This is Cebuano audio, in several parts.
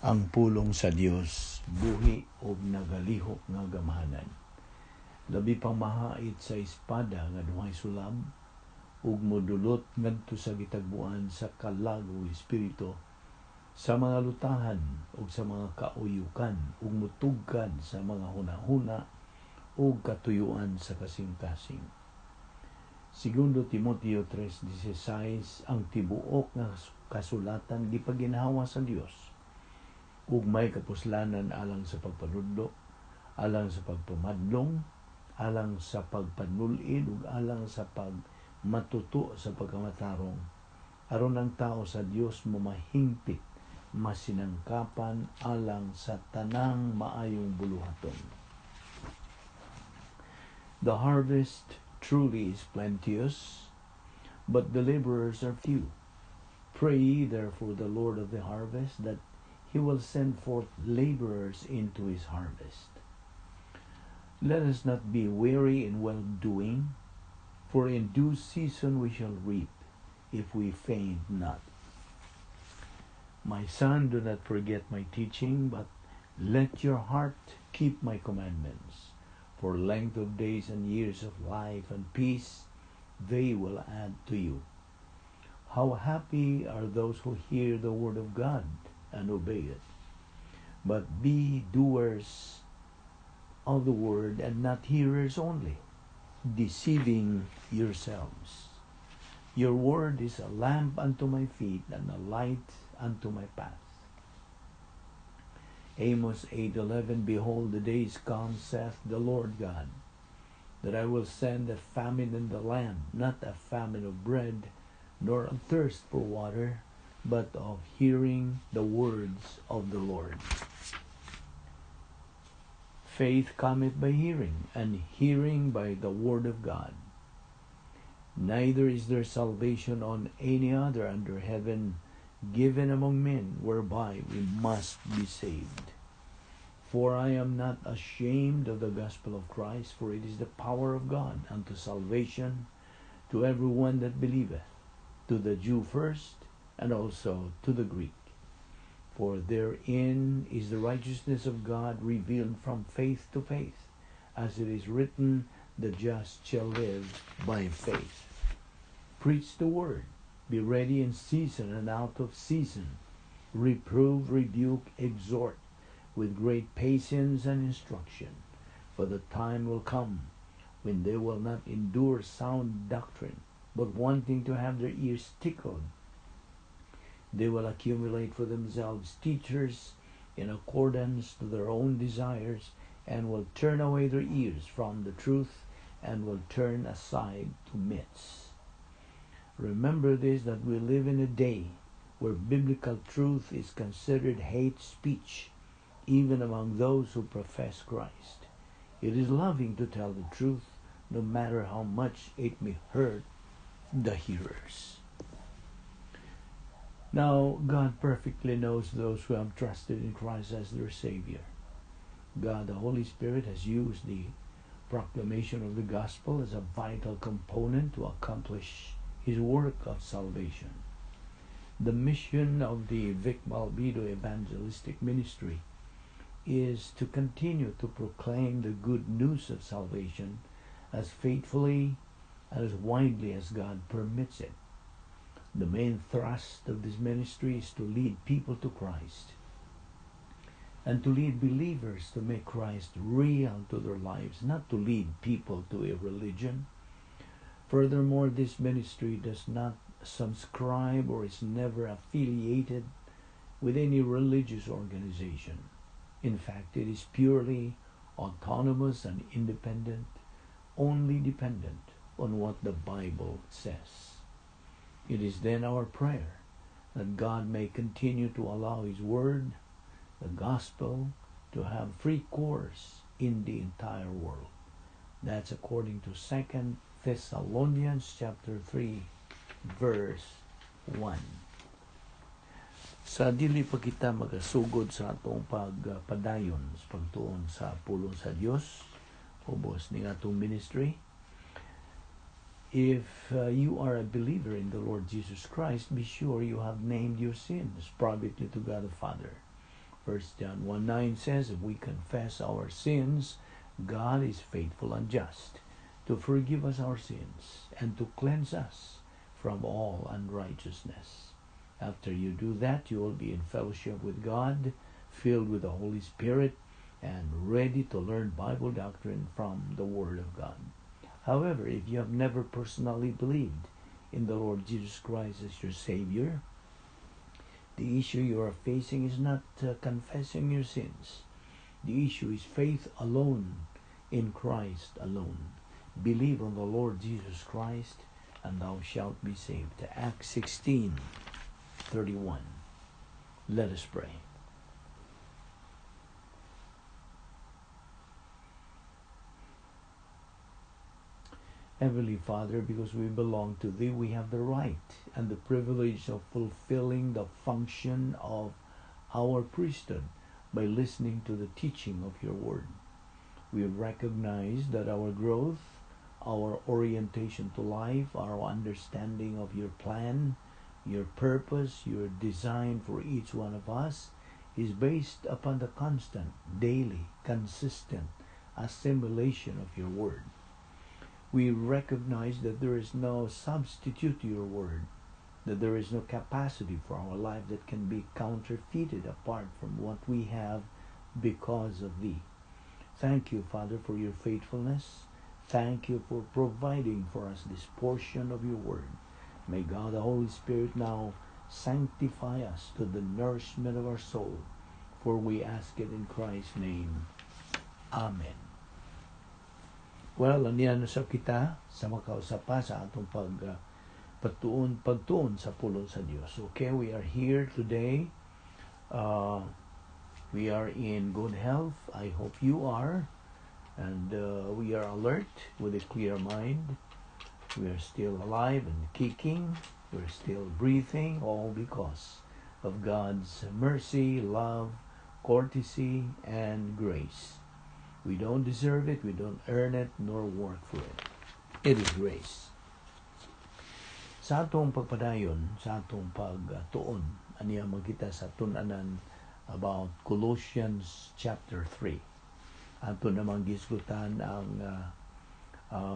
Ang pulong sa Dios buhi ug nagalihok nga gamhanan. Labi pang mahait sa espada nga dunay sulab ug modulot ngadto sa gitagbuan sa kalag ug espiritu, sa mga lutahan ug sa mga kauyukan, ug motugkad sa mga hunahuna ug katuyuan sa kasing-kasing. Segundo Timoteo 3:16, "Ang tibuok nga kasulatan gipaginhawa sa Dios ug may kapuslanan alang sa pagpanudlo, alang sa pagpamadlong, alang sa pagpanul-id ug alang sa pagmatuto sa pagkamatarong, aron ang tao sa Dios mamahingpit, masinangkapan alang sa tanang maayong buluhaton." The harvest truly is plenteous, but the laborers are few. Pray ye therefore the Lord of the harvest that he will send forth laborers into his harvest. Let us not be weary in well doing, for in due season we shall reap if we faint not. My son, do not forget my teaching, but let your heart keep my commandments. For length of days and years of life and peace they will add to you. How happy are those who hear the word of God and obey it. But be doers of the word and not hearers only, deceiving yourselves. Your word is a lamp unto my feet and a light unto my path. Amos 8:11, "Behold, the days come, saith the Lord God, that I will send a famine in the land, not a famine of bread, nor a thirst for water, but of hearing the words of the Lord." Faith cometh by hearing, and hearing by the word of God. Neither is there salvation on any other under heaven given among men whereby we must be saved. For I am not ashamed of the gospel of Christ, for it is the power of God unto salvation to every one that believeth, to the Jew first, and also to the Greek. For therein is the righteousness of God revealed from faith to faith, as it is written, "The just shall live by faith." Preach the word, be ready in season and out of season, reprove, rebuke, exhort with great patience and instruction. For the time will come when they will not endure sound doctrine, but wanting to have their ears tickled, they will accumulate for themselves teachers in accordance to their own desires, and will turn away their ears from the truth and will turn aside to myths. Remember this, that we live in a day where biblical truth is considered hate speech, even among those who profess Christ. It is loving to tell the truth, no matter how much it may hurt the hearers. Now, God perfectly knows those who have trusted in Christ as their Savior. God, the Holy Spirit, has used the proclamation of the gospel as a vital component to accomplish His work of salvation. The mission of the Vic Balbido Evangelistic Ministry is to continue to proclaim the good news of salvation as faithfully and as widely as God permits it. The main thrust of this ministry is to lead people to Christ and to lead believers to make Christ real to their lives, not to lead people to a religion. Furthermore, this ministry does not subscribe or is never affiliated with any religious organization. In fact, it is purely autonomous and independent, only dependent on what the Bible says. It is then our prayer that God may continue to allow His Word, the Gospel, to have free course in the entire world. That's according to 2 Thessalonians chapter 3 verse 1. Sa dili pa kita magasugod sa atong pagpadayon sa pagtuon sa pulong sa Dios, ubos ning atong ministry, if you are a believer in the Lord Jesus Christ, be sure you have named your sins privately to God the Father. 1 John 1:9 says, "If we confess our sins, God is faithful and just to forgive us our sins and to cleanse us from all unrighteousness." After you do that, you will be in fellowship with God, filled with the Holy Spirit, and ready to learn Bible doctrine from the Word of God. However, if you have never personally believed in the Lord Jesus Christ as your Savior, the issue you are facing is not confessing your sins. The issue is faith alone in Christ alone. Believe on the Lord Jesus Christ, and thou shalt be saved. Acts 16:31. Let us pray. Heavenly Father, because we belong to Thee, we have the right and the privilege of fulfilling the function of our priesthood by listening to the teaching of Your Word. We recognize that our growth, our orientation to life, our understanding of Your plan, Your purpose, Your design for each one of us is based upon the constant, daily, consistent assimilation of Your Word. We recognize that there is no substitute to Your Word, that there is no capacity for our life that can be counterfeited apart from what we have because of Thee. Thank You, Father, for Your faithfulness. Thank You for providing for us this portion of Your Word. May God, the Holy Spirit, now sanctify us to the nourishment of our soul, for we ask it in Christ's name. Amen. Well, aniya na sa kita sa makausap pa sa atong pagtuon sa pulong sa Dios. Okay, we are here today. We are in good health. I hope you are. And we are alert with a clear mind. We are still alive and kicking. We're still breathing, all because of God's mercy, love, courtesy, and grace. We don't deserve it, we don't earn it, nor work for it. It is grace. Sa atong pagpadayon, sa atong pagtuon, aniya magkita sa tun-anan about Colossians chapter 3. Ato namang gisgutan ang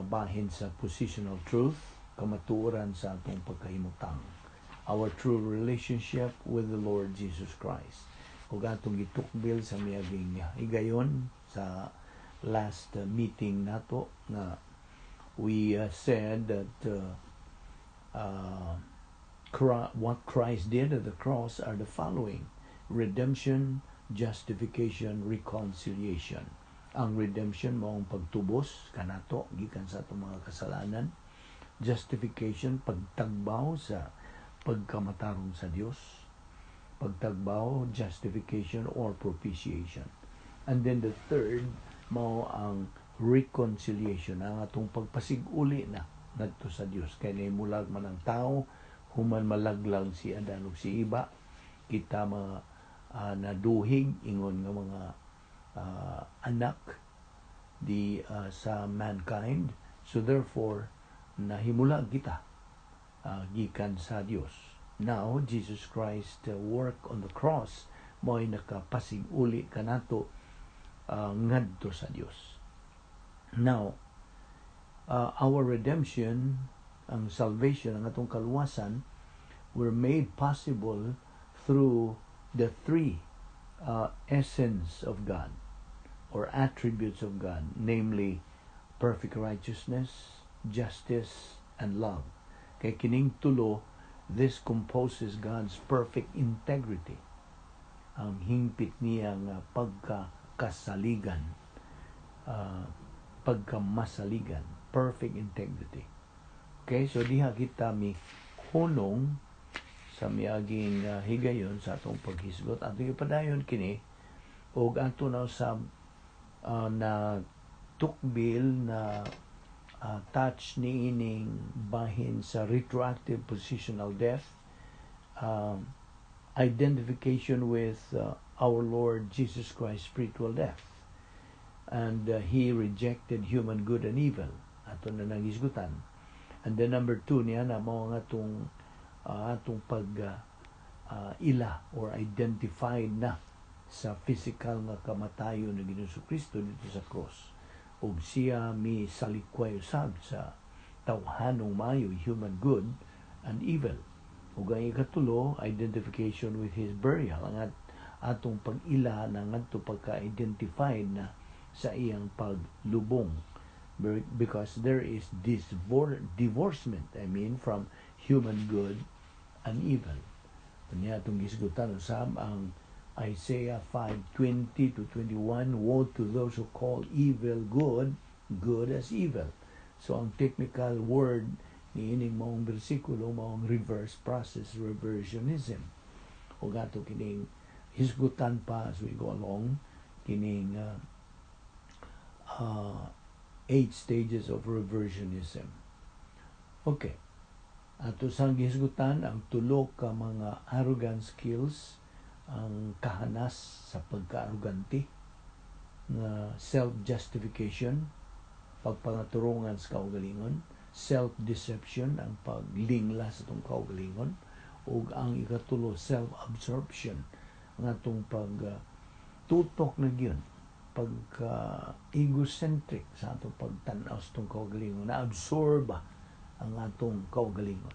bahin sa positional truth, kamatuoran sa atong pagkahimutang. Our true relationship with the Lord Jesus Christ. Ug atong gitukbil sa miaging higayon sa last meeting nato nga we said that what Christ did at the cross are the following: redemption, justification, reconciliation. Ang redemption mao ang pagtubos kanato gikan sa atong mga kasalanan. Justification, pagtagbaw sa pagkamatarong sa Dios. Pagtagbaw, justification or propitiation. And then the third, mao ang reconciliation, ang atong pagpasig-uli na ngadto sa Dios. Kay nahimulag man ang tao, human malaglag si Adan ug si Eva, kita mga naduhig ingon nga mga anak di sa mankind. So therefore, nahimulag kita gikan sa Dios. Now, Jesus Christ work on the cross mo'y nakapasig-uli kanato ngadto sa Dios. Now, our redemption, ang salvation, ang atong kaluwasan, were made possible through the three essence of God or attributes of God, namely perfect righteousness, justice, and love. Kay kining tulo, this composes God's perfect integrity. Ang hingpit niya nga pagkakasaligan, pagkamasaligan, perfect integrity. Okay, so diha kita mi hunong sa miaging higayon sa atong paghisgot. Atong ipadayon kini og ato na sa na tukbil na touch niining bahin sa retroactive positional death, identification with our Lord Jesus Christ's spiritual death. And He rejected human good and evil. Ato na nanghisgutan. And then number two niya na mao nga atong pag ila or identified na sa physical nga kamatayon ni Ginoong Kristo didto sa cross, ug siya mi salikway usab sa tawhanong maayo, human good and evil. Ug ang ikatulo, identification with his burial, ang atong pag-ila na ngadto pagka-identified na sa iyang paglubong, because there is divorcement, I mean, from human good and evil. Unya atong gisgutan usab ang Isaiah 5:20 to 21, "Woe to those who call evil good, good as evil." So ang technical word ni ining maong bersikulo maong reverse process reversionism. Ug ato kining hisgutan pa as we go along kining eight stages of reversionism. Okay. Ato sang gihisgutan ang tulo ka mga arrogant skills, ang kahanas sa pagkaarugante nga self-justification, pagpangaturungan sa kaugalingon, self-deception, ang paglingla sa atong kaugalingon, ug ang ikatulo, self-absorption, ang atong pag tutok na gyud, pagka egocentric sa atong pagtan-aw sa atong kaugalingon, na absorb ang atong kaugalingon.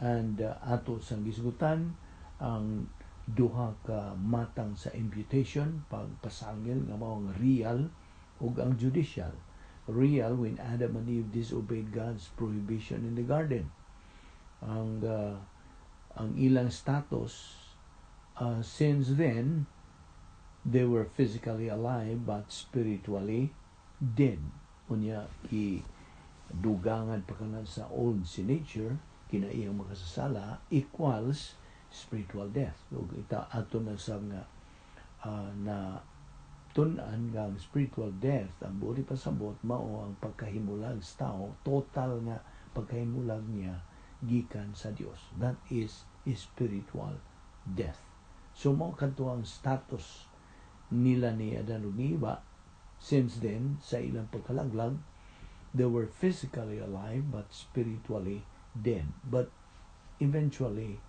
And ato sang gisgutan ang duha ka matang sa imputation, pagpasangil, nga mao ang real ug ang judicial. Real, when Adam and Eve disobeyed God's prohibition in the garden, ang ilang status since then, they were physically alive but spiritually dead. Unya ki dugangan pa kana sa old sin nature, kinaiyang makasasala, equals spiritual death. Ug ita ato na sa nga na tun-an nga ang spiritual death, ang buot ipasabot, mao ang pagkahimulag sa tao, total nga pagkahimulag niya gikan sa Dios. That is spiritual death. So mao kadto ang status nila ni Adan ug ni Eva. Since then, sa ilang pagkalaglag, they were physically alive but spiritually dead. But eventually,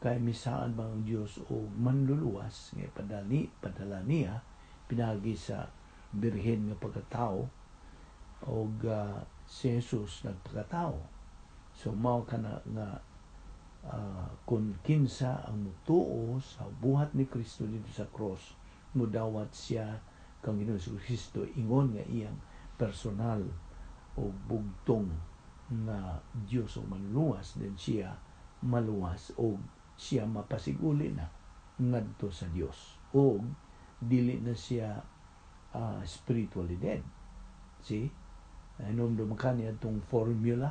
kay misaad man ang Dios og manluluwas nga padala niya pinagi sa birhen nga pagkatao, og si Jesus nagpakatao. So mao kana nga kung kinsa ang mutuo sa buhat ni Kristo didto sa cross, mudawat siya kang Ginoong Kristo ingon nga iyang personal o bugtong nga Dios o manluluwas, then siya maluwas o siya mapasiguli na ngadto sa Dios o dili na siya spiritually dead. See, inom ka niya itong formula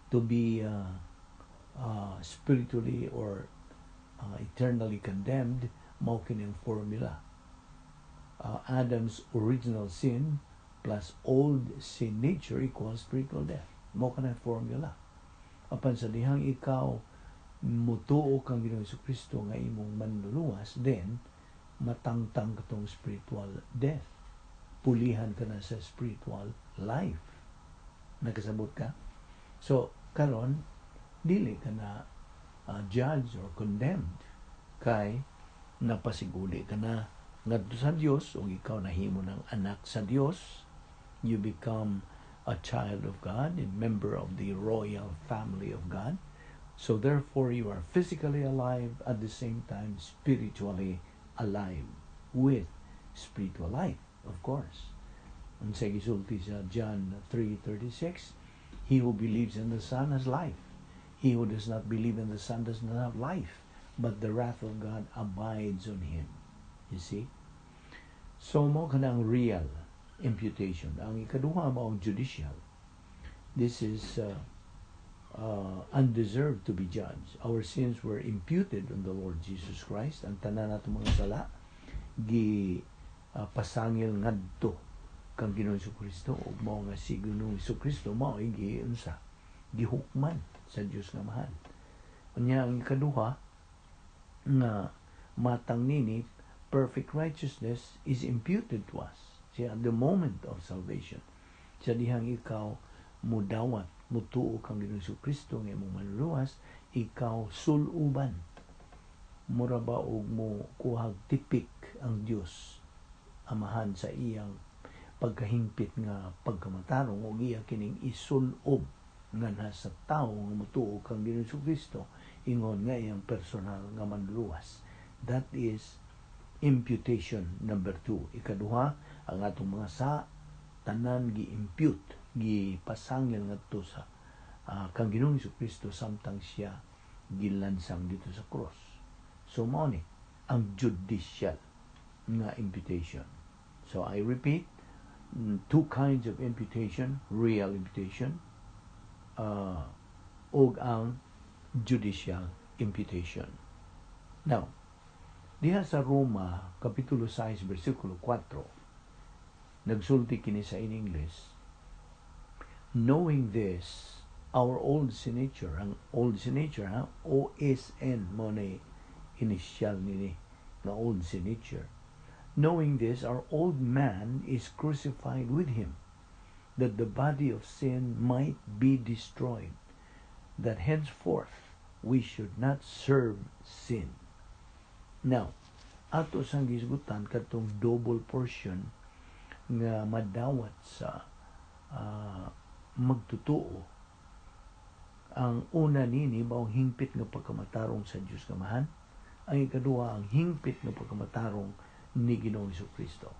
to be spiritually or eternally condemned. Mao kini ang formula: Adam's original sin plus old sin nature equals spiritual death. Mao kana formula. Apan sa dihang ikaw mutuo kang Ginoong Kristo nga imong manluluwas, then matangtang katong spiritual death, pulihan ka na sa spiritual life. Nakasabot ka? So karon dili ka na judged or condemned kay napasiguli ka na ngadto sa Dios ug ikaw nahimo ng anak sa Dios. You become a child of God and member of the royal family of God. So therefore, you are physically alive, at the same time spiritually alive with spiritual life, of course. Unsay gisulti sa John 3:36? "He who believes in the Son has life. He who does not believe in the Son does not have life, but the wrath of God abides on him." You see? So mao kana ang real imputation. Ang ikaduha mao ang judicial. This is undeserved to be judged. Our sins were imputed on the Lord Jesus Christ. Ang tanan nato mga sala gi pasangil ngadto kang Ginoong Kristo, ug mao nga si Ginoong Kristo mao gi unsa, gihukman sa Dios nga Amahan. Unya ang ikaduha nga matang nini, perfect righteousness is imputed to us. Siya at the moment of salvation. Sa dihang ikaw mudawat, mutuo kang Ginoong Kristo nga imong manluluwas, ikaw suluban. Mura ba og mo kuhag tipik ang Dios Amahan sa iyang pagkahingpit nga pagkamatarong ug iya kining isulob nganha sa tawo nga motuo kang Ginoong Kristo ingon nga iyang personal nga manluluwas. That is imputation number 2. Ikaduha, ang atong mga sa tanan gi-impute, gipasangil ngadto sa kang Ginoong Kristo samtang siya gilansang dito sa cross. So mao ni ang judicial nga imputation. So I repeat, two kinds of imputation: real imputation ug ang judicial imputation. Now, diha sa Roma kapitulo 6 bersikulo 4, nagsulti kini sa in English, "Knowing this, our old sin nature," ang old sin nature ha, OSN mo na initial nini nga old sin nature, "Knowing this, our old man is crucified with him, that the body of sin might be destroyed, that henceforth we should not serve sin." Now, ato sang gisgutan katong double portion nga madawat sa magtutuo. Ang una nini mao hingpit nga pagkamatarong sa Dios Amahan. Ang ikaduha, ang hingpit nga pagkamatarong ni Ginoong Kristo.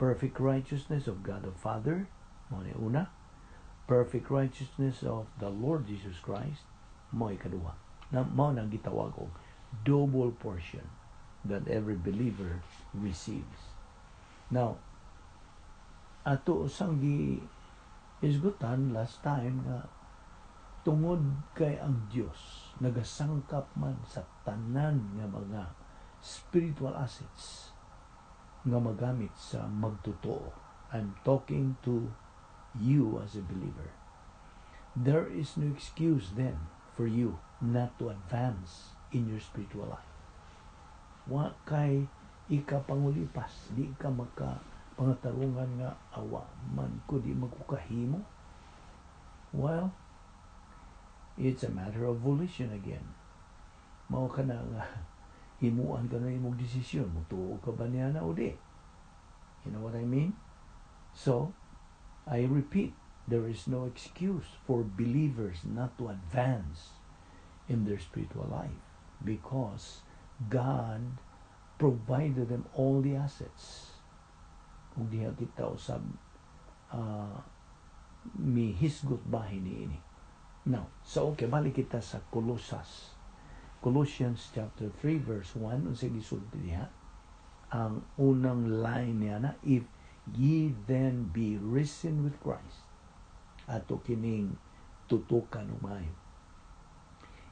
Perfect righteousness of God the Father, mao ni una. Perfect righteousness of the Lord Jesus Christ, mao ikaduha. Na mao nang gitawag og double portion that every believer receives. Now, ato sang gi isgutan last time nga tungod kay ang Dios nagasangkap man sa tanan nga mga spiritual assets nga magamit sa magtotoo. I'm talking to you as a believer. There is no excuse then for you not to advance in your spiritual life. Wa kay ikapangulipas, di ka maka pangatarungan nga awa man ko, di magkukahimo. Well, it's a matter of volition again. Mao ka na nga himuan ka na imong desisyon, mutuo ka ba niya na o di? You know what I mean? So, I repeat, there is no excuse for believers not to advance in their spiritual life because God provided them all the assets. Kung diha kita usab mihisgot bahin niini. Now, so okay, balik kita sa Colosas. Colossians chapter 3 verse 1, unsay gisulti diha? Ang unang line niya na, "If ye then be risen with Christ." Ato kining tutukan og maayo.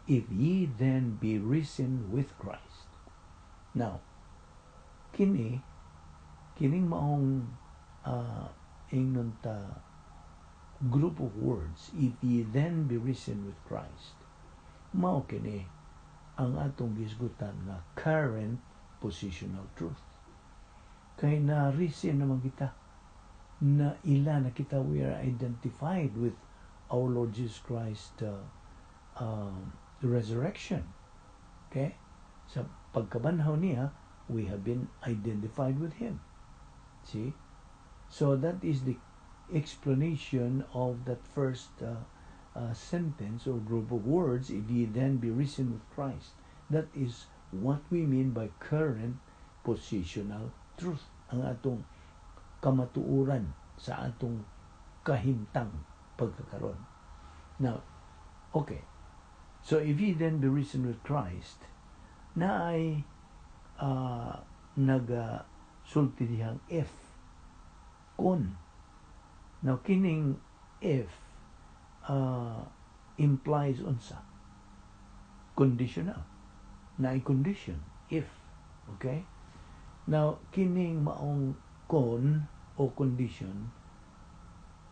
"If ye then be risen with Christ." Now, kini kining maong ingnon ta group of words, "If ye then be risen with Christ," mao kini ang atong gisgutan nga current positional truth. Kay na risen naman kita, na ila na kita, we are identified with our Lord Jesus Christ resurrection. Okay? Sa pagkabanhaw niya, we have been identified with Him. See? So that is the explanation of that first sentence or group of words, "If ye then be risen with Christ." That is what we mean by current positional truth. Ang atong kamatuoran sa atong kahimtang pagkakaron. Now, okay. So if ye then be risen with Christ, na ay nagasulti dihang if, kon. Now, kining if implies unsa? Conditional. Na condition, if. Okay? Now, kining maong kon o condition,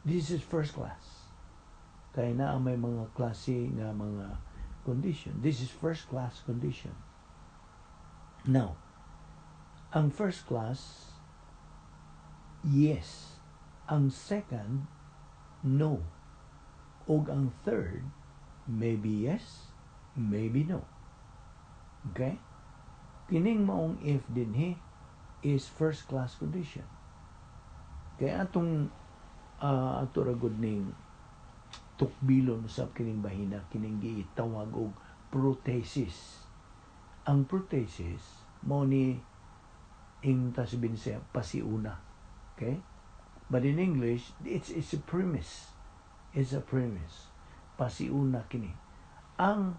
this is first class. Kaya na may mga klase nga mga condition. This is first class condition. Now, ang first class, yes. Ang second, no. Og ang third, maybe yes, maybe no. Okay? Kining maong if dinhi is first class condition. Kaya atong ato ra gud ning tukbilon usab kining bahina, kining gitawag og prothesis. Ang prothesis mao ni ing tasbin siya pasiuna. Okay? But in English, it's a premise. It's a premise. Pasiuna kini. Ang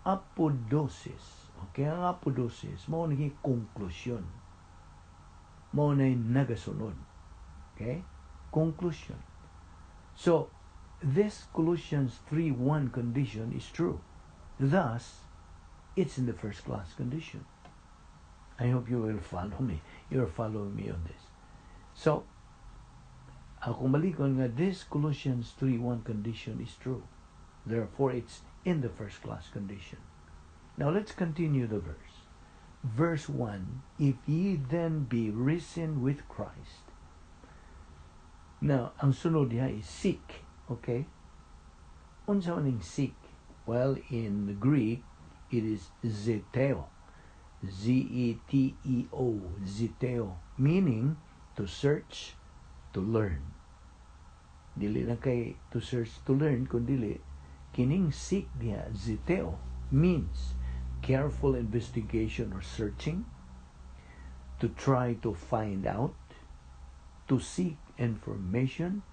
apodosis, okay, ang apodosis, mao ni konklusyon. Mao na nagasunod. Okay? Conclusion. So, this Colossians 3:1 condition is true. Thus, it's in the first class condition. I hope you will follow me. You're following me on this. So, akong balikon nga this Colossians 3:1 condition is true. Therefore, it's in the first class condition. Now, let's continue the verse. Verse 1: "If ye then be risen with Christ." Now, ang sunod diha is seek. Okay? Unsa man seek? Well, in Greek, it is zeteo. zeteo, zeteo, meaning to search, to learn. Dili na kay to search, to learn, kun dili, kining seek diha, zeteo, means careful investigation or searching, to try to find out, to seek information,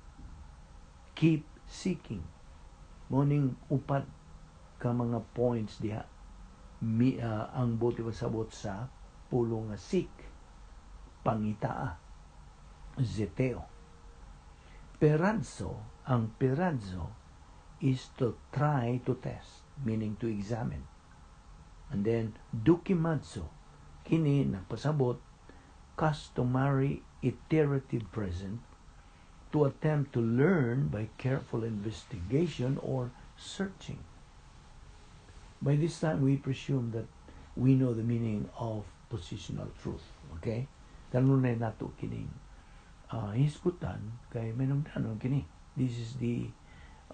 keep seeking. Mao ning upat ka mga points diha mi, ang buot pasabot sa pulong nga seek, pangitaa, zeteo. Peirazo, ang peirazo is to try, to test, meaning to examine. And then dokimazo, kini nagpasabot customary iterative present, to attempt to learn by careful investigation or searching. By this time, we presume that we know the meaning of positional truth. Okay? Kanunay nato kining hisgutan kay minungdanon kini. This is the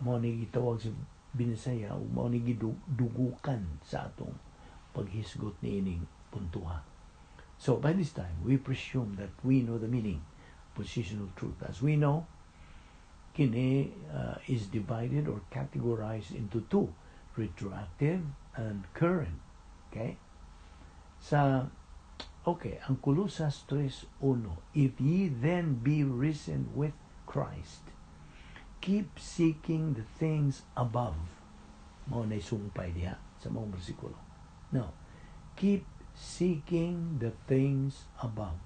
mao ni gitawag sa Binisaya ug mao ni gidugukan sa atong paghisgot niining puntuha. So by this time, we presume that we know the meaning positional truth. As we know, kini is divided or categorized into two, retroactive and current. Okay? Sa okay, ang Colosas 3:1, "If ye then be risen with Christ, keep seeking the things above." Mao na sumpay diha sa maong bersikulo. Now, keep seeking the things above.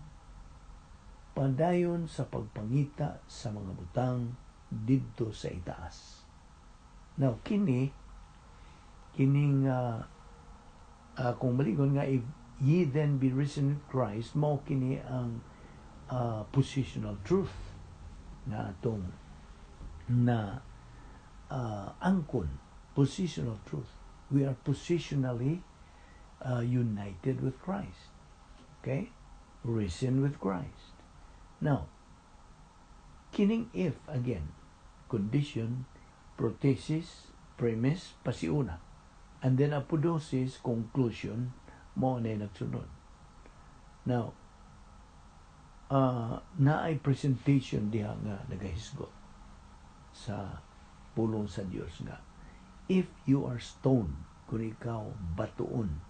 Padayon sa pagpangita sa mga butang didto sa itaas. Now, kini kining kung maligon nga "If ye then be risen with Christ," mao kini ang positional truth nga atong na angkon, positional truth. We are positionally united with Christ, okay, risen with Christ. Now, kining if again, condition, prothesis, premise, pasiuna, and then apodosis, conclusion, mao na nagsunod. Now, naay presentation diha nga nagahisgot sa pulong sa Dios nga if you are stoned, kung ikaw batuon,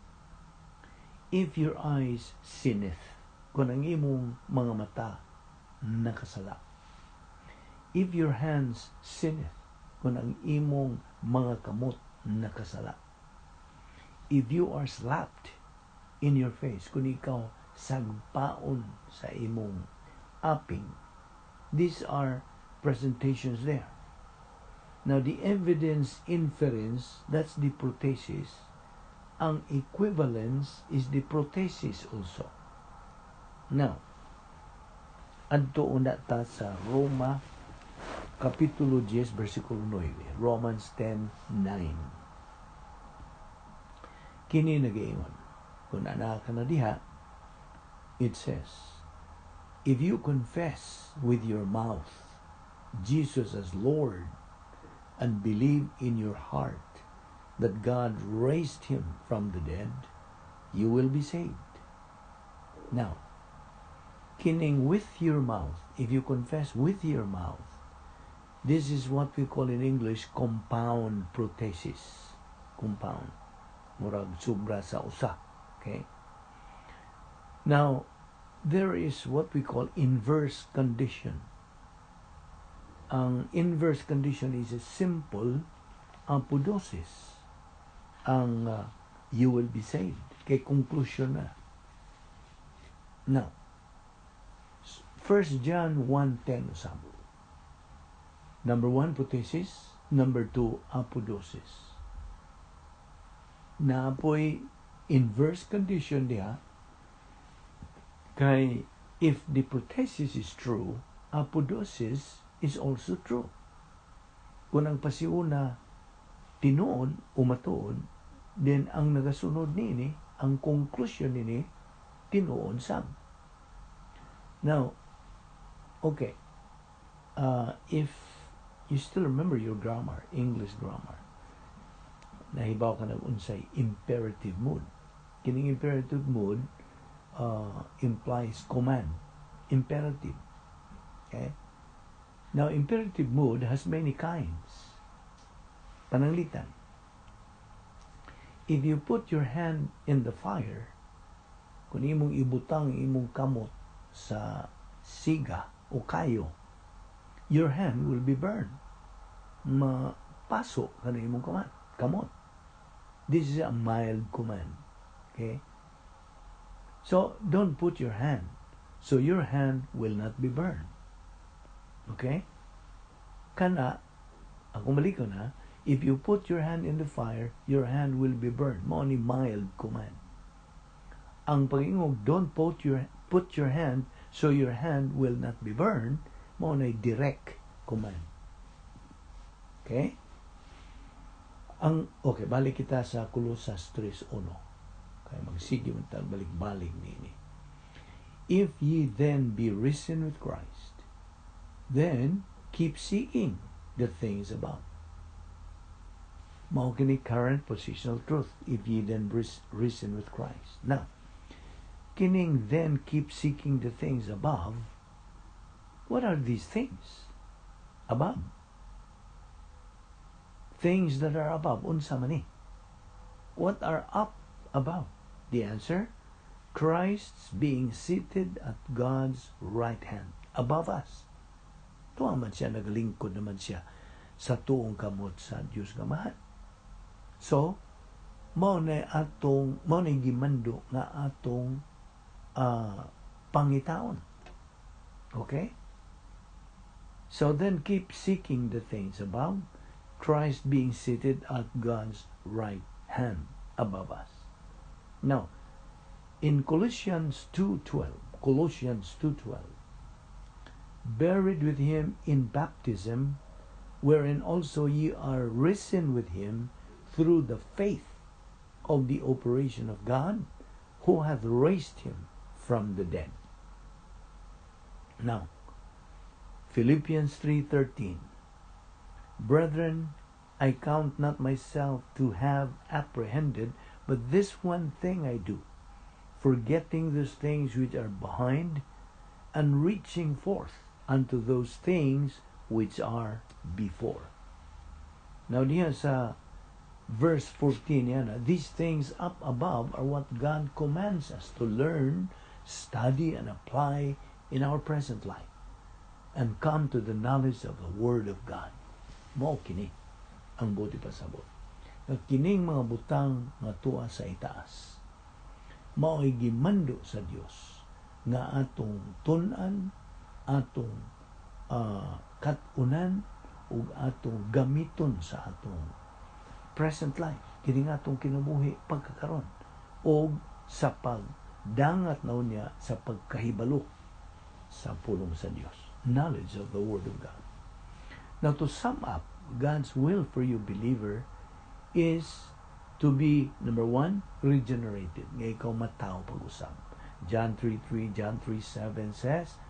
if your eyes sinneth, kung ang imong mga mata nakasala, if your hands sinneth, kung ang imong mga kamot nakasala, if you are slapped in your face, kung ikaw sagpaon sa imong aping. These are presentations there. Now, the evidence inference, that's the prothesis. Ang equivalence is the prothesis also. Now, adto una ta sa Roma Kapitulo 10, versikulo 9. Romans 10:9. Kini nagaingon. Kung ana ka na diha, it says, "If you confess with your mouth Jesus as Lord and believe in your heart that God raised him from the dead, you will be saved." Now, kining "with your mouth," if you confess with your mouth, this is what we call in English compound prothesis. Compound. Murag sobra sa usa. Okay? Now, there is what we call inverse condition. Ang inverse condition is a simple apodosis. Ang "you will be saved." Kay conclusion na. Now, 1 John 1:10 usab. Number one, prothesis. Number two, apodosis. Naa poy inverse condition diha kay if the prothesis is true, apodosis is also true. Kung ang pasiuna tinuod o matuod, then ang nagasunod niini, ang conclusion nini, tinuod sab. Now, okay, if you still remember your grammar, English grammar, nahibaw ka nag unsay imperative mood. Kining imperative mood implies command, imperative. Okay? Now, imperative mood has many kinds. Pananglitan, if you put your hand in the fire, kung imong ibutang imong kamot sa siga o kayo, your hand will be burned. Mapaso ka na imong kamot. This is a mild command. Okay? So, don't put your hand, so your hand will not be burned. Okay? Kana, ako balik na, if you put your hand in the fire, your hand will be burned. Mao ni mild command. Ang pag-ingog, "Don't put your hand so your hand will not be burned," mao na direct command. Okay? Ang okay, balik kita sa Colosas 3:1. Kaya magsige man tag balik-balik nini. If ye then be risen with Christ, then keep seeking the things above. Mao kini current positional truth, if ye then risen with Christ. Now, kining "then keep seeking the things above," what are these things above? Things that are above, unsa man ni? What are up above? The answer, Christ's being seated at God's right hand, above us. Tuwa man siya, naglingkod naman siya sa tuong kamot sa Diyos Amahan. So, mao na gimando nga atong pangitaon. Okay? So then keep seeking the things above, Christ being seated at God's right hand above us. Now, in Colossians 2:12, Colossians 2:12, buried with him in baptism, wherein also ye are risen with him through the faith of the operation of God, who hath raised him from the dead. Now, Philippians 3:13. Brethren, I count not myself to have apprehended, but this one thing I do, forgetting those things which are behind and reaching forth unto those things which are before. Now, diha sa verse 14 yan, these things up above are what God commands us to learn, study, and apply in our present life and come to the knowledge of the Word of God. Mao kini ang buot ipasabot. Nga kining mga butang nga tuwa sa itaas, mao'y gimando sa Dios nga atong tun-an, atong kat-unan ug atong gamiton sa atong present life, kini nga atong kinabuhi pagkakaron og sa pagdangat na unya sa pagkahibalo sa pulong sa Dios, knowledge of the Word of God. Now, to sum up, God's will for you, believer, is to be, number one, regenerated, nga ikaw matawo pag-usab. John 3:3, John 3:7 says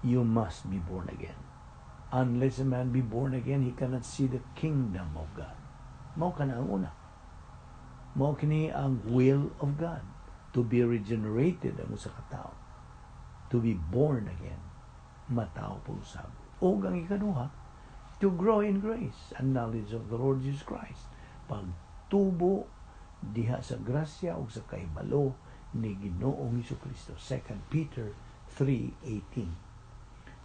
you must be born again. Unless a man be born again, he cannot see the kingdom of God. Mao kana ang una. Mao kini ang will of God. To be regenerated ang usa ka tawo. To be born again. Matawo pag-usab. O ang ikaduha, to grow in grace and knowledge of the Lord Jesus Christ. Pagtubo diha sa grasya ug sa kahibalo ni Ginoong Kristo. 2 Peter 3:18.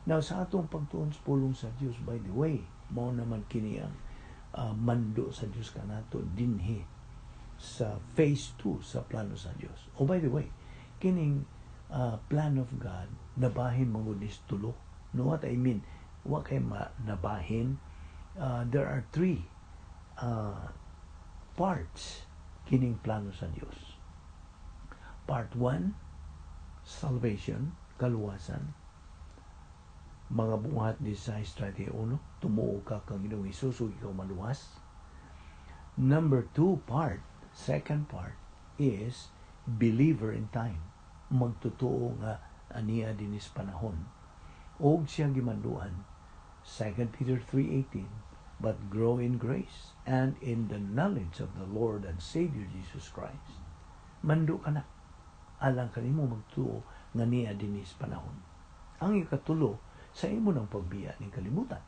Now, sa atong pagtuon sa pulong sa Dios, by the way, mao naman kini ang mando sa Dios kanato dinhi sa phase 2 sa plano sa Dios. Oh, by the way, kining plan of God nabahin man gud is tulo. Know what I mean? Wa kay ma nabahin. There are three parts kining plano sa Dios. Part 1, salvation, kaluwasan. Mga Buhat 16:31, tumuo ka kang Ginoong Hesus ug ikaw maluwas. Number two part, second part is believer in time. Magtotoo nga ania dinis panahon. Og siya gimanduan, 2 Peter 3:18, "But grow in grace and in the knowledge of the Lord and Savior Jesus Christ." Mando ka na. Alang kanimo magtuo nga niya dinis panahon. Ang ikatulo, sa imo ng pagbiya ning kalibutan.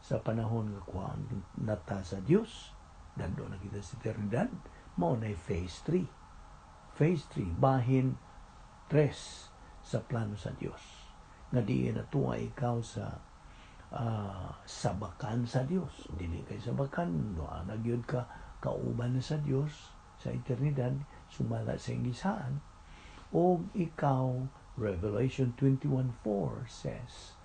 Sa panahon nga kuhaan nata sa Dios, dando na kita sa eternidad, mao na phase 3. Phase 3, bahin 3 sa plano sa Dios. Nga diin natuwa ikaw sa sabakan sa Dios. Dili kay sabakan, no, nagyod ka kauban na sa Dios sa eternidad, sumala sa ingisaan, o ikaw, Revelation 21:4 says,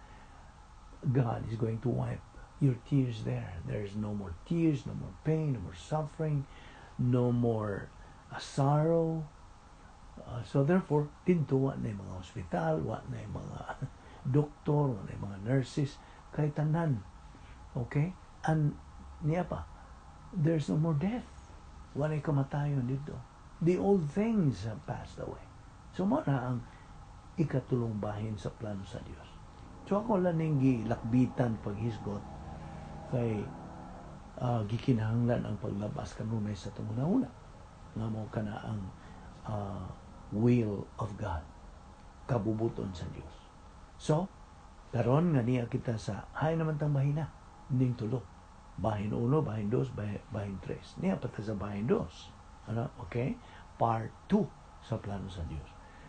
God is going to wipe your tears there. There's no more tears, no more pain, no more suffering, no more sorrow. So therefore, didto wa na yung mga hospital, wa na yung mga doktor, wa na yung mga nurses, kay tanan. Okay? And niya pa, there's no more death. Wala kamatayon dito. The old things have passed away. So mao na ang ikatulong bahin sa plano sa Dios. So ako lang ning gilakbitan paghisgot kay gikinahanglan ang paglabas kanunay sa atong una nga mao kana ang will of God, kabubuton sa Dios. So karon nga niya kita sa hay naman tang bahina ning tulo, bahin uno, bahin dos, bahin tres. Niya pa ta sa bahin dos, ano? Okay, part 2 sa plano sa Dios.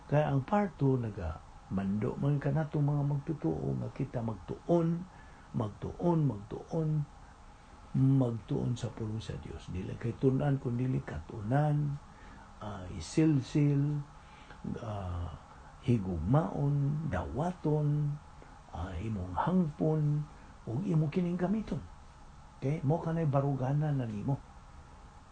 Kaya ang part 2, naga mando man kanato mga magtutuo nga kita magtuon, magtuon, magtuon, magtuon sa pulong sa Dios. Dili kay tun-an kun dili katunan, isilsil, higugmaon, dawaton, imong hangpon ug imo kining gamiton. Okay, mo kanay baruganan na nimo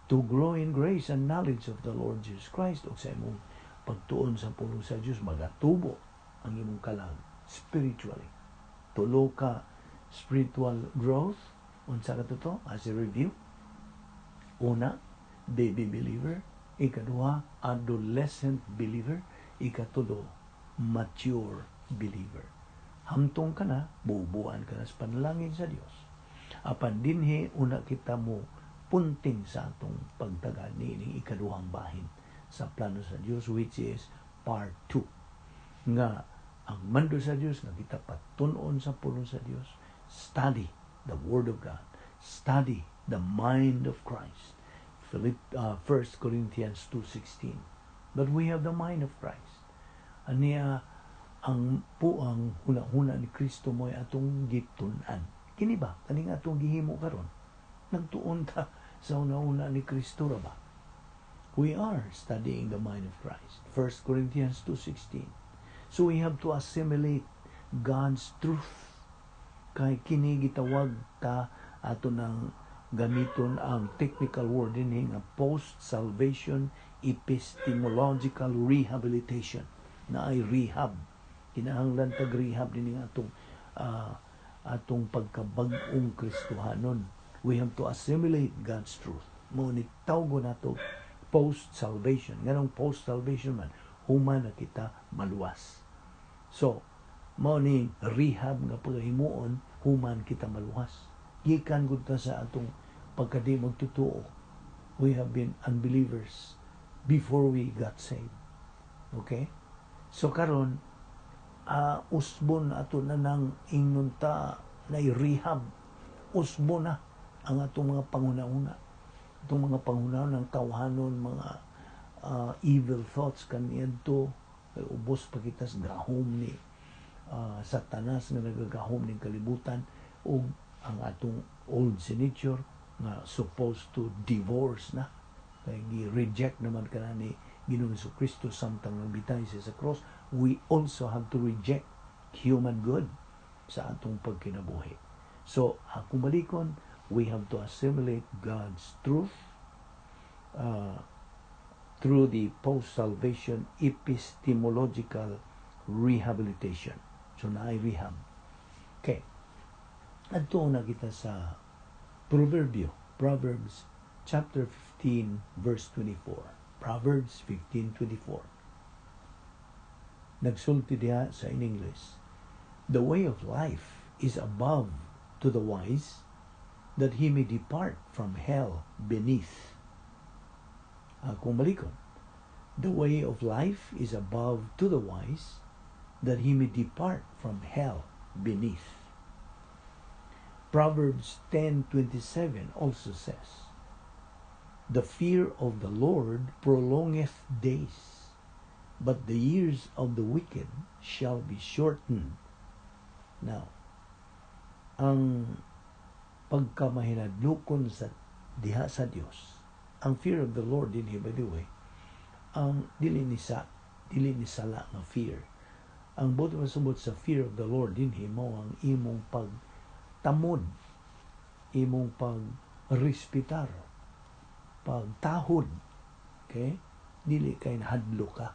to grow in grace and knowledge of the Lord Jesus Christ. Ug sa imong pagtuon sa pulong sa Dios, magatubo ang imong kalag spiritually. Tulo ka spiritual growth. Unsa ka to? As a review, una, baby believer; ikaduha, adolescent believer; ikatulo, mature believer. Hamtong ka na bubuan ka na sa panalangin sa Dios. Apan dinhi una kita mo punting sa atong pagtaga niining ikaduhang bahin sa plano sa Dios, which is part 2, nga ang mando sa Dios nga kita patun-on sa pulong sa Dios. Study the Word of God, study the mind of Christ. 1 Corinthians 2:16, "But we have the mind of Christ." Aniya ang puang huna-huna ni Kristo mo'y atong gitun-an. Kini ba kaning atong gihimo karon, nagtuon ta sa huna-huna ni Kristo ra ba? We are studying the mind of Christ, 1 Corinthians 2:16. So we have to assimilate God's truth. Kay kini gitawag ta, ato nang gamiton ang technical word dinhi nga post-salvation epistemological rehabilitation, na ay rehab. Kinahanglan tag rehab dinhi nga atong pagkabag-ong Kristohanon. We have to assimilate God's truth. Mo ni tawgo nato post-salvation. Nganong post-salvation man? Human na kita maluwas. So, mao ni rehab nga pagahimuon human kita maluwas. Gikan gud ta sa atong pagkadi magtutuo. We have been unbelievers before we got saved. Okay? So karon usbon ato na nang ingnon ta na rehab, usbon na ang atong mga panghuna-huna, atong mga panghuna ng tawhanon, mga evil thoughts kaniadto, kay ubos pa kita sa gahom ni Satanas nga nagagahom ning kalibutan ug ang atong old nature nga supposed to divorce na kay gi-reject naman kana ni Ginoong Kristo samtang nagbitay siya sa cross. We also have to reject human good sa atong pagkinabuhi. So akong balikon, we have to assimilate God's truth through the post-salvation epistemological rehabilitation. So naay rehab. Okay, adto na kita sa Proverbio, Proverbs chapter 15 verse 24. Proverbs 15:24. Nagsulti diha sa in English, "The way of life is above to the wise, that he may depart from hell beneath." Akong balikon. "The way of life is above to the wise, that he may depart from hell beneath." Proverbs 10:27 also says, "The fear of the Lord prolongeth days, but the years of the wicked shall be shortened." Now, ang pagkamahinadlokon sa diha sa Dios, ang fear of the Lord dinhi, by the way, ang dili ni sala nga fear. Ang buot pasabot sa fear of the Lord dinhi mao ang imong pagtamod, imong pagrespetar, pagtahod. Okay? Dili kay nahadlok ka.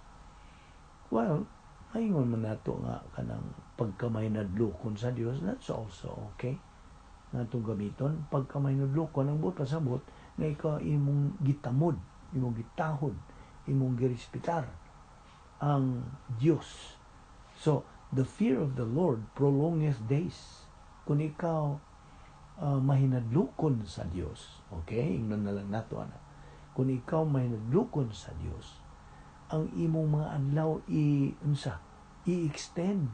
Well, maingon man nato nga kanang pagkamahinadlokon sa Dios, that's also okay. Nga atong gamiton, pagkamahinadlokon, ang buot pasabot, nga ikaw imong gitamod, imong gitahod, imong girespetar ang Dios. So, the fear of the Lord prolongeth days. Kung ikaw mahinadlokon sa Dios, okay, ingnon na lang nato ana. Kung ikaw mahinadlokon sa Dios, ang imong mga adlaw i unsa, i-extend,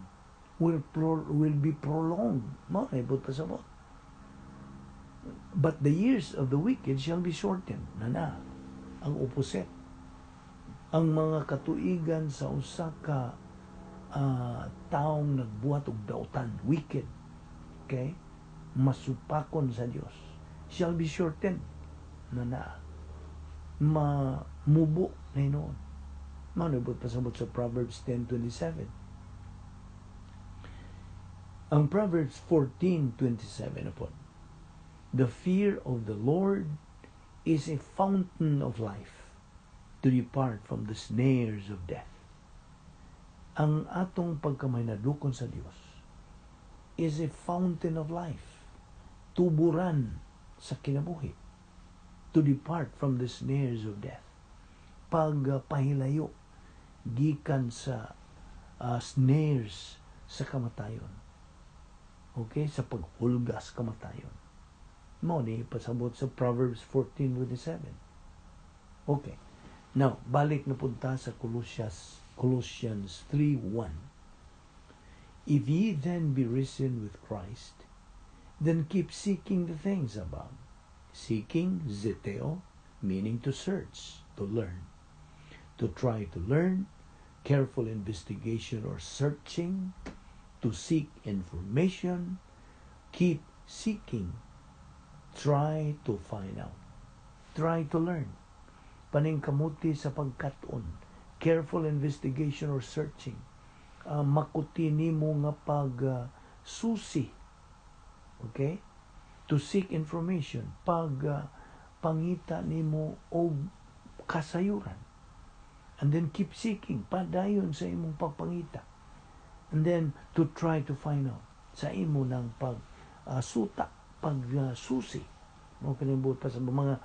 will be prolonged. Mao na buot pasabot. "But the years of the wicked shall be shortened." Na ang opposite. Ang mga katuigan sa usa ka taong nagbuhat og dautan, wicked, okay? Masupakon sa Dios, shall be shortened. Na mamubo na hinuon. Mao na pasabot sa Proverbs 10:27. Ang Proverbs 14:27 upon. "The fear of the Lord is a fountain of life, to depart from the snares of death." Ang atong pagkamahinadlokon sa Dios is a fountain of life. Tuburan sa kinabuhi. To depart from the snares of death. Pagpahilayo gikan sa snares sa kamatayon. Okay? Sa paghulgas kamatayon. Mao ni pasabot sa Proverbs 14:27. Okay. Now, balik na punta sa Colossians 3:1. "If ye then be risen with Christ, then keep seeking the things above." Seeking, zeteo, meaning to search, to learn. To try to learn, careful investigation or searching, to seek information, keep seeking, try to find out, try to learn. Paningkamuti sa pagkat-on, careful investigation or searching, makuti nimo nga pag susi, okay? To seek information, pag pangita nimo og kasayuran. And then keep seeking, padayon sa imong pagpangita. And then to try to find out sa imo ng pag suta, pag susi. Mao kini buot pa sa mga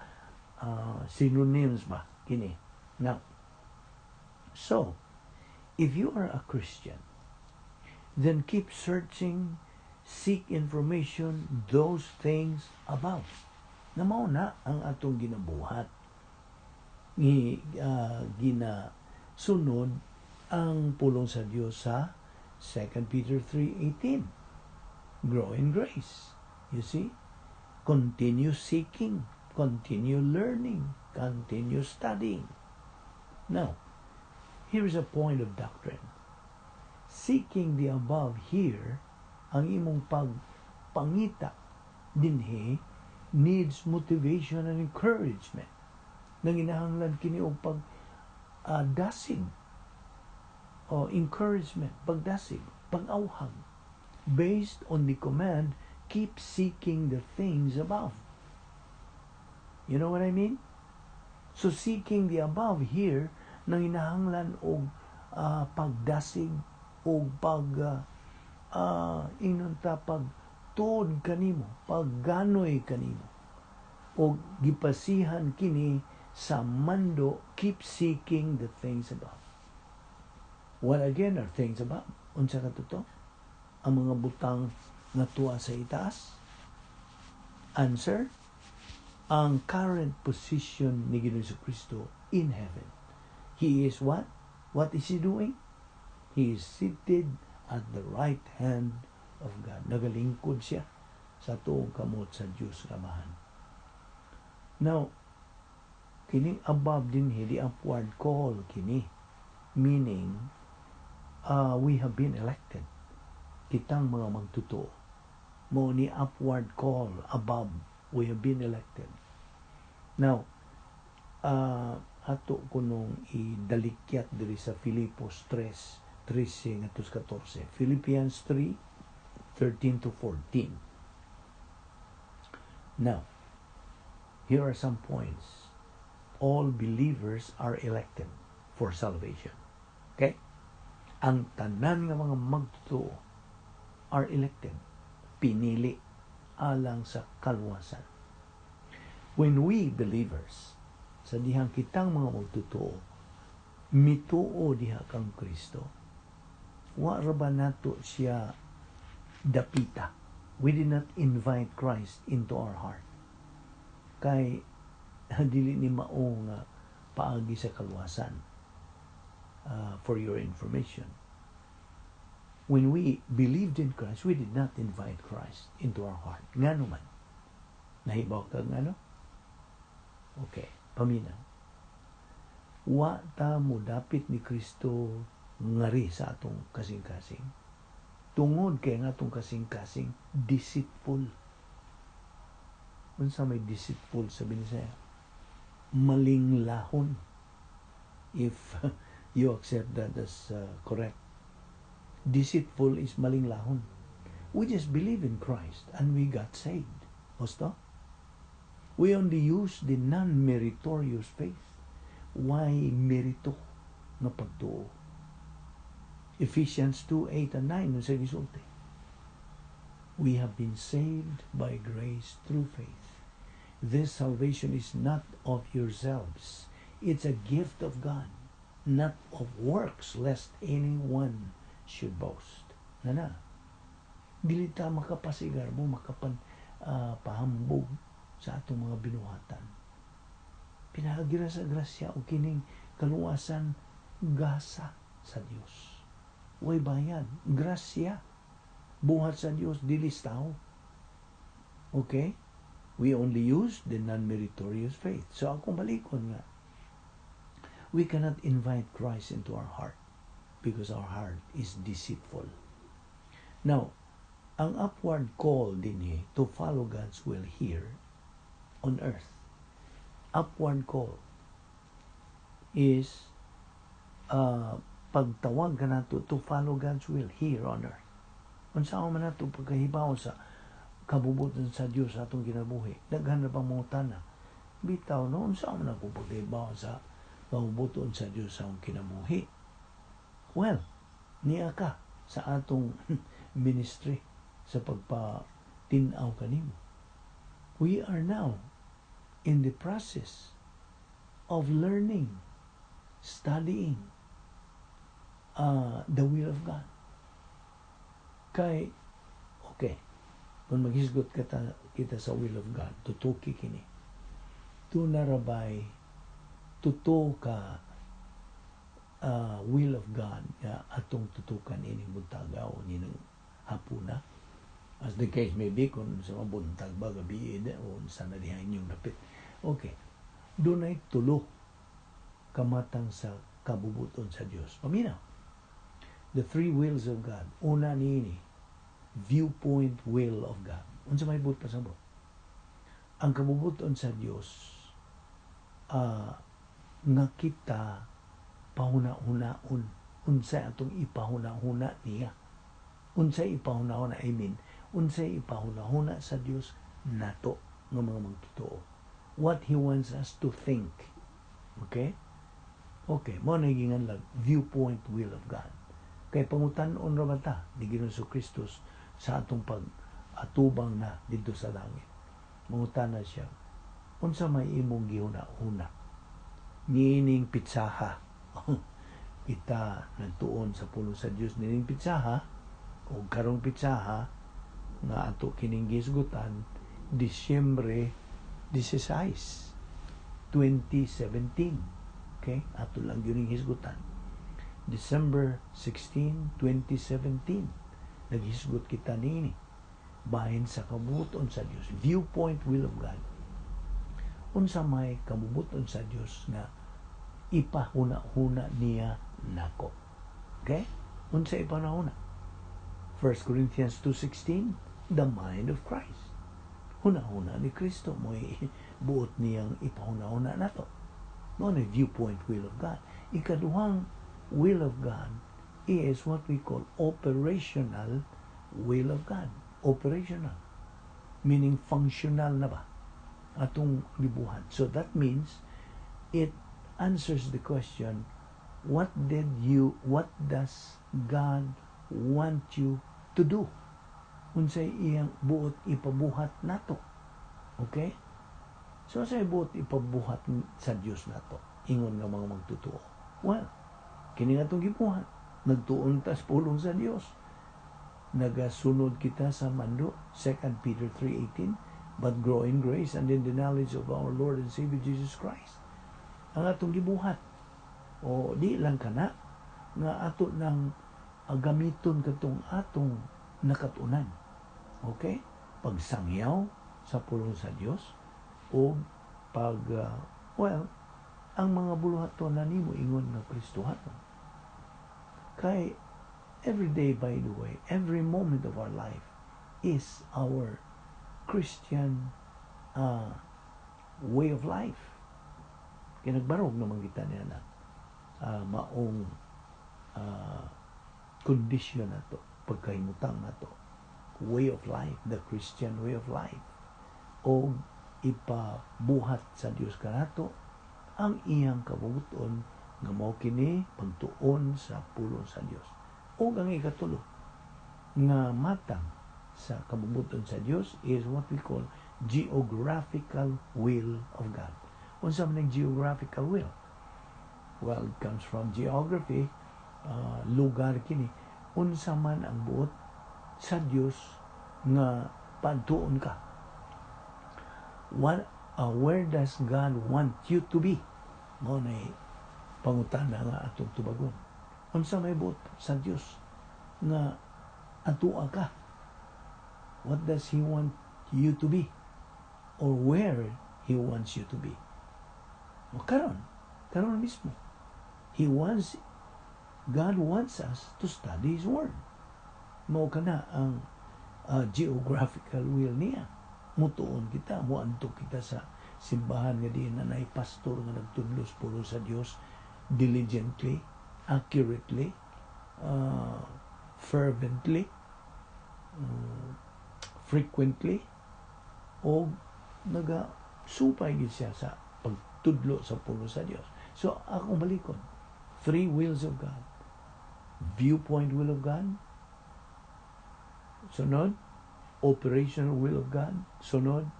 synonyms ba kini. Now, so if you are a Christian, then keep searching, seek information, those things above. Na mao na ang atong ginabuhat ni gina sunod Ang pulong sa Dios sa 2 Peter 3:18. Grow in grace. You see? Continue seeking, continue learning, continue studying. Now, here is a point of doctrine. Seeking the above here, ang imong pagpangita dinhi needs motivation and encouragement. Nanginahanglan kini og pag dasig o encouragement, pagdasig, pag-awhag, based on the command, "Keep seeking the things above." You know what I mean? So seeking the above here, nanginahanglan og pagdasig og pag ingnon ta pag tuod kanimo, pagganoy kanimo. Og gipasihan kini sa mando, "Keep seeking the things above." What again are things above? Unsa ka to? Ang mga butang nga tuwa sa itaas? Answer, ang current position ni Ginoong Kristo in heaven. He is what? What is He doing? He is seated at the right hand of God. Nagalingkod siya sa tuong kamot sa Diyos Amahan. Now, kining above din, the upward call kini. Meaning, we have been elected. Kitang mga magtotoo. Mao ni upward call above. We have been elected. Now, ato kunong idalikyat diri sa Filipos 3, 13 ngadto 14. Philippians 3, 13 to 14. Now, here are some points. All believers are elected for salvation. Okay? Ang tanan nga mga magtotoo are elected. Pinili alang sa kaluwasan. When we believers, sa dihang kitang mga magtotoo, mituo diha kang Kristo, wa ra ba nato siya dapita? We did not invite Christ into our heart. Kay dili ni mao nga paagi sa kaluwasan. For your information, when we believed in Christ, we did not invite Christ into our heart. Ngano man? Nahibaw ka ngano? Okay, paminaw. Wa ta mo dapit ni Kristo ngari sa atong kasing-kasing. Tungod kay nga atong kasing-kasing deceitful. Unsa may deceitful sa Binisaya? Malinglahon. If you accept that as correct. Deceitful is malinglahon. We just believe in Christ and we got saved. Husto? We only use the non-meritorious faith. Way merito nga pagtuo? Ephesians 2, 8 and 9 sa gisulti. We have been saved by grace through faith. This salvation is not of yourselves. It's a gift of God, not of works, lest anyone should boast. Nana, dili ta makapasigar mo, makapan pahambog sa atong mga binuhatan. Pinaagi ra sa grasya o kining kaluwasan, gasa sa Dios. Way bayad. Grasya. Buhat sa Dios, dili sa tao. Okay? We only use the non-meritorious faith. So akong balikon nga, we cannot invite Christ into our heart because our heart is deceitful. Now, ang upward call din to follow God's will here on earth. Upward call is pagtawag ka nato to follow God's will here on earth. Unsa man nato pagkahibaw sa kabubuton sa Dios sa atong kinabuhi? Daghan na bang mangutana? Bitaw no, unsa man ako pagkahibaw sa kabubuton sa Dios sa atong kinabuhi? Well, niya ka sa atong ministry sa pagpatin-aw kanimo. We are now in the process of learning, studying the will of God. Kay, okay, kung maghisgot kita, kita sa will of God, tutuki kini. Tunarabay, tuto ka will of God nga atong tutukan ining buntaga o nining hapuna, as the case may be, kung sa mga buntag ba, gabi o sa na diha inyong dapit. Okay, dunay tulo kamatang sa kabubuton sa Dios. Paminaw, the three wills of God. Una niini, viewpoint will of God. Unsa may buot pasabot? Ang kabubuton sa Dios nga kita pahuna-hunaon. Unsay atong ipahuna-huna niya? Unsay ipahuna-huna, I mean, unsay ipahuna-huna sa Dios nato nga mga magtotoo? What He wants us to think. Okay? Okay, mao na ginganlag viewpoint will of God. Kay pangutan-on ra ba ta ni Ginoong Kristo sa atong pag atubang na didto sa langit? Mangutana siya, "Unsa may imong gihuna-huna niining petsaha?" Kita nagtuon sa pulong sa Dios niining petsaha o karong petsaha nga ato kining gisgutan, Disyembre 16, 2017. Okay, ato lang yun hisgutan, December 16, 2017, naghisgot kita niini bahin sa kabubuton sa Dios, viewpoint will of God. Unsa may kabubuton sa Dios nga ipahuna-huna niya nako? Okay, unsa ipahuna? 1 Corinthians 2:16, the mind of Christ. Huna-huna ni Kristo mo buot niyang ipahuna-huna nato. Mao na viewpoint will of God. Ikaduhang will of God is what we call operational will of God. Operational meaning functional na ba atong gibuhat. So that means it answers the question, what does God want you to do? Unsay iyang buot ipabuhat nato? Okay? So unsay buot ipabuhat sa Dios nato ingon nga mga magtotoo? Well, kini nga atong gibuhat, nagtuon ta sa pulong sa Dios, nagasunod kita sa mando, 2 Peter 3:18, "But grow in grace and in the knowledge of our Lord and Savior Jesus Christ." Ang atong gibuhat o di lang kana nga ato nang gamiton katong atong nakatunan, okay, pagsangyaw sa pulong sa Dios o pag well, ang mga buluhaton na nimo ingon nga Kristohanon. Kay every day, by the way, every moment of our life is our Christian way of life. Kay nagbarog naman kita niya na maong kondisyon nato, pagkahimutang nato, way of life, the Christian way of life, o ipabuhat sa Dios kanato ang iyang kabubuton nga mao kini pagtuon sa pulong sa Dios. O ang ikatulo nga matang sa kabubuton sa Dios is what we call geographical will of God. Unsa man ang geographical will? Well, it comes from geography, lugar kini. Unsa man ang buot sa Dios nga padtuon ka? Where does God want you to be? Mao na pangutana nga atong tubagon. Unsa may buot sa Dios nga atua ka? What does He want you to be? Or where He wants you to be? O karon, karon mismo. God wants us to study His Word. Mao kana ang geographical will niya. Mutuon kita, muadto kita sa simbahan nga diin na naay pastor nga nagtudlo sa pulong sa Dios diligently, accurately, fervently, frequently, o naga supay gid siya sa pagtudlo sa pulong sa Dios. So akong balikon, three wills of God. Viewpoint will of God. Sunod, operational will of God. Sunod,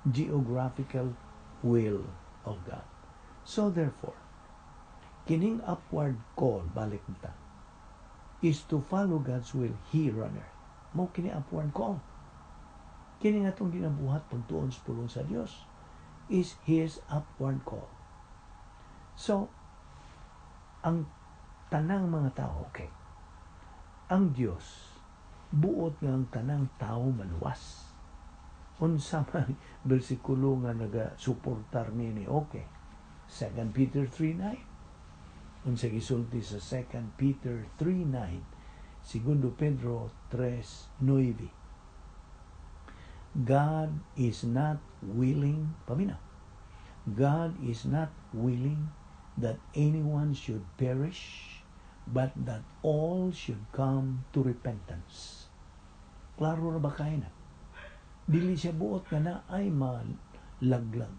geographical will of God. So therefore, kining upward call, balik ta, is to follow God's will here on earth. Mao kini upward call. Kini nga atong ginabuhat, pagtuon sa pulong sa Dios, is His upward call. So, ang Tanang mga tao, okay. Ang Dios buot nga ang tanang tao maluwas. Unsa man bersikulo nga naga-suportar nini? Okay. 2 Peter 3:9. Unsa gisulti sa 2 Peter 3:9? Segundo Pedro 3:9. God is not willing, paminaw. God is not willing that anyone should perish, but that all should come to repentance. Klaro na ba kaayo na? Dili siya buot nga naay malaglag,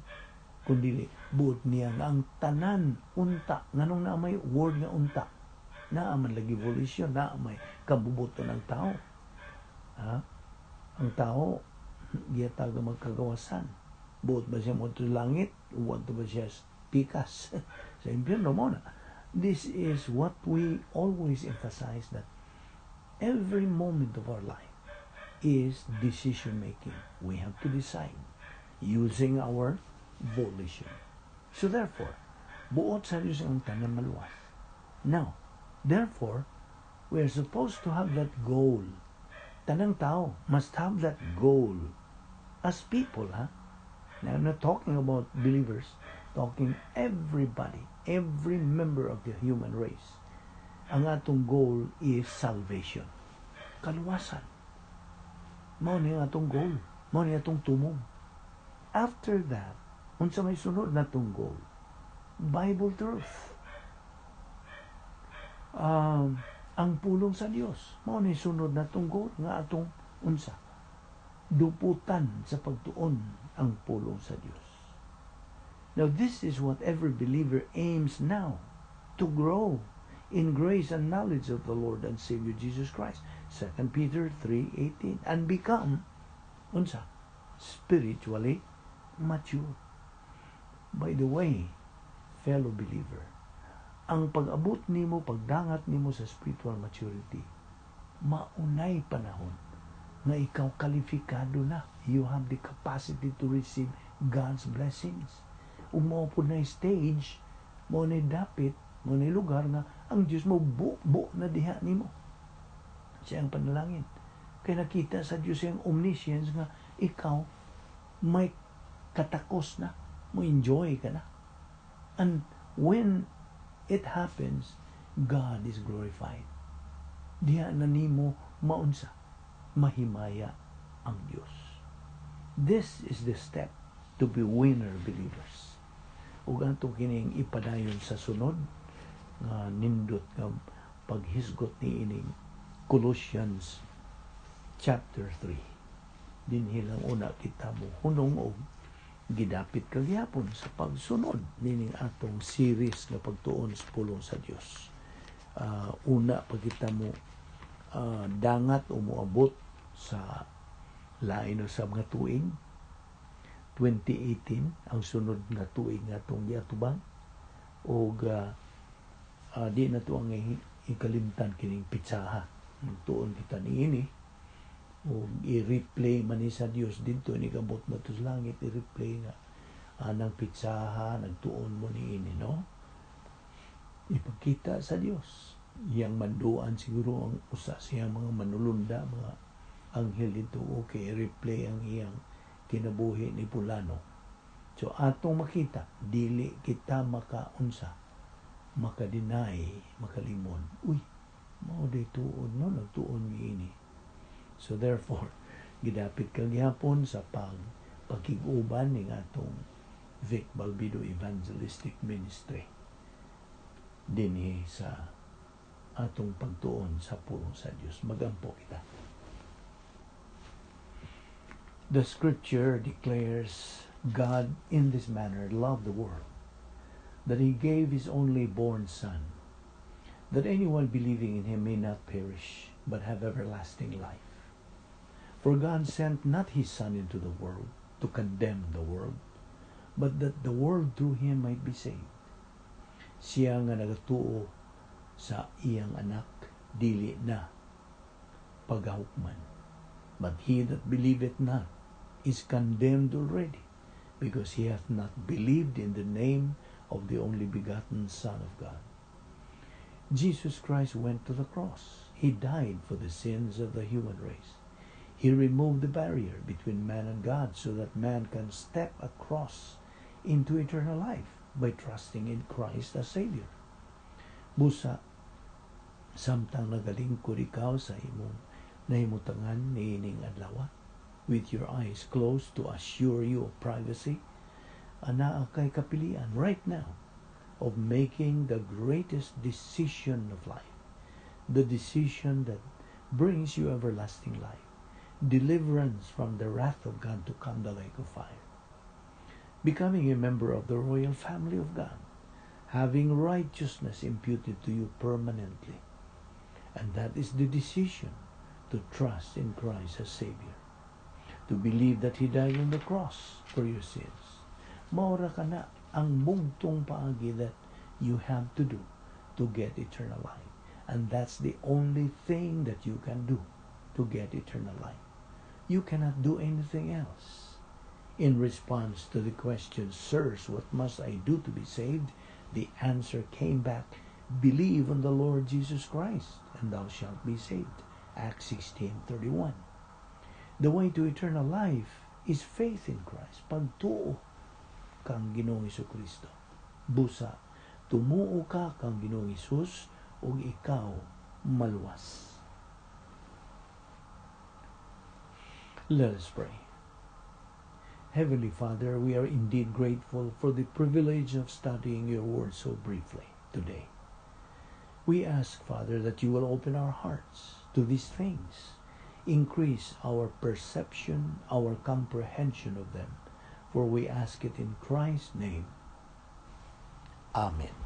kundi buot niya nga ang tanan unta. Nganong naa may word nga "unta"? Naa man lagi volition, naa may kabubuton ng tao. Ha? Ang tao gihatagan magkagawasan. Buot ba siya mo sa langit? Buot ba siya pikas sa impyerno mo na? This is what we always emphasize, that every moment of our life is decision making. We have to decide using our volition. So therefore, buot sa Diyos ang tanan maluwas. Now, therefore, we are supposed to have that goal. Tanang tao must have that goal. As people, ha? Now, I'm not talking about believers, talking everybody, every member of the human race. Ang atong goal is salvation. Kaluwasan. Mao ni ang atong goal. Mao ni atong tumong. After that, unsa may sunod natong goal? Bible truth. Ang pulong sa Dios. Mao ni sunod natong goal nga atong unsa? Duputan sa pagtuon ang pulong sa Dios. Now, this is what every believer aims now, to grow in grace and knowledge of the Lord and Savior Jesus Christ. 2 Peter 3:18, and become unsa? Spiritually mature. By the way, fellow believer, ang pag-abot nimo, pagdangat nimo sa spiritual maturity, maunay panahon nga ikaw kalifikado na. You have the capacity to receive God's blessings. Ug mao pud na stage, mao na dapit, mao na lugar nga ang Dios mo bu na diha nimo. Siya ang panalangin. Kay nakita sa Dios ang omniscience nga ikaw may katakos na, mo enjoy ka na. And when it happens, God is glorified. Diha na nimo maunsa, mahimaya ang Dios. This is the step to be winner believers. Ug ato kining ipadayon sa sunod nga nindot nga paghisgot ni ining Colossians chapter 3. Dinhi lang una kita mo hunong og gidapit kagihapon sa pagsunod nining atong series nga pagtuon sa pulong sa Dios. Una pa kita mo dangat o moabot sa lain sa mga tuig. 2018 ang sunod nga tuig nga atong giatubang og di na to ang ikalimtan kining pitsaha. Magtuon kita niini o i-replay man ni sa Dios didto ni gabot na to sa langit, i-replay nga anang pitsaha nagtuon mo niini, no? Ipakita sa Dios iyang manduan. Siguro ang usa siyang mga manulunda, mga anghel dito, okay, replay ang iyang kinabuhi ni pulano. So atong makita, dili kita makaunsa, maka-deny, makalimod. Uy, mao day tuod, no? Nagtuon mi ini. So therefore, gidapit kagihapon sa pagkig-uban ning atong Vic Balbido Evangelistic Ministry dinhi sa atong pagtuon sa pulong sa Dios. Magampo kita. The scripture declares, "God in this manner loved the world, that he gave his only born Son, that anyone believing in him may not perish, but have everlasting life. For God sent not his Son into the world to condemn the world, but that the world through him might be saved." Siya nga nagatuo sa iyang anak, dili na pagahukman. But he that believeth not is condemned already, because he hath not believed in the name of the only begotten Son of God. Jesus Christ went to the cross. He died for the sins of the human race. He removed the barrier between man and God so that man can step across into eternal life by trusting in Christ as Savior. Busa, samtang nagalingkod ikaw sa imong nahimutangan niining adlaw, with your eyes closed to assure you of privacy, anaa kay kapilian right now of making the greatest decision of life, the decision that brings you everlasting life, deliverance from the wrath of God to come, the lake of fire, becoming a member of the royal family of God, having righteousness imputed to you permanently. And that is the decision to trust in Christ as Savior, to believe that He died on the cross for your sins. Mao ra kana ang bugtong paagi that you have to do to get eternal life. And that's the only thing that you can do to get eternal life. You cannot do anything else. In response to the question, "Sirs, what must I do to be saved?" the answer came back, "Believe on the Lord Jesus Christ, and thou shalt be saved." Acts 16:31. The way to eternal life is faith in Christ. Pagtuo kang Ginoong Kristo. Busa, tumuo ka kang Ginoong Hesus ug ikaw maluwas. Let us pray. Heavenly Father, we are indeed grateful for the privilege of studying your word so briefly today. We ask, Father, that you will open our hearts to these things, increase our perception, our comprehension of them, for we ask it in Christ's name. Amen.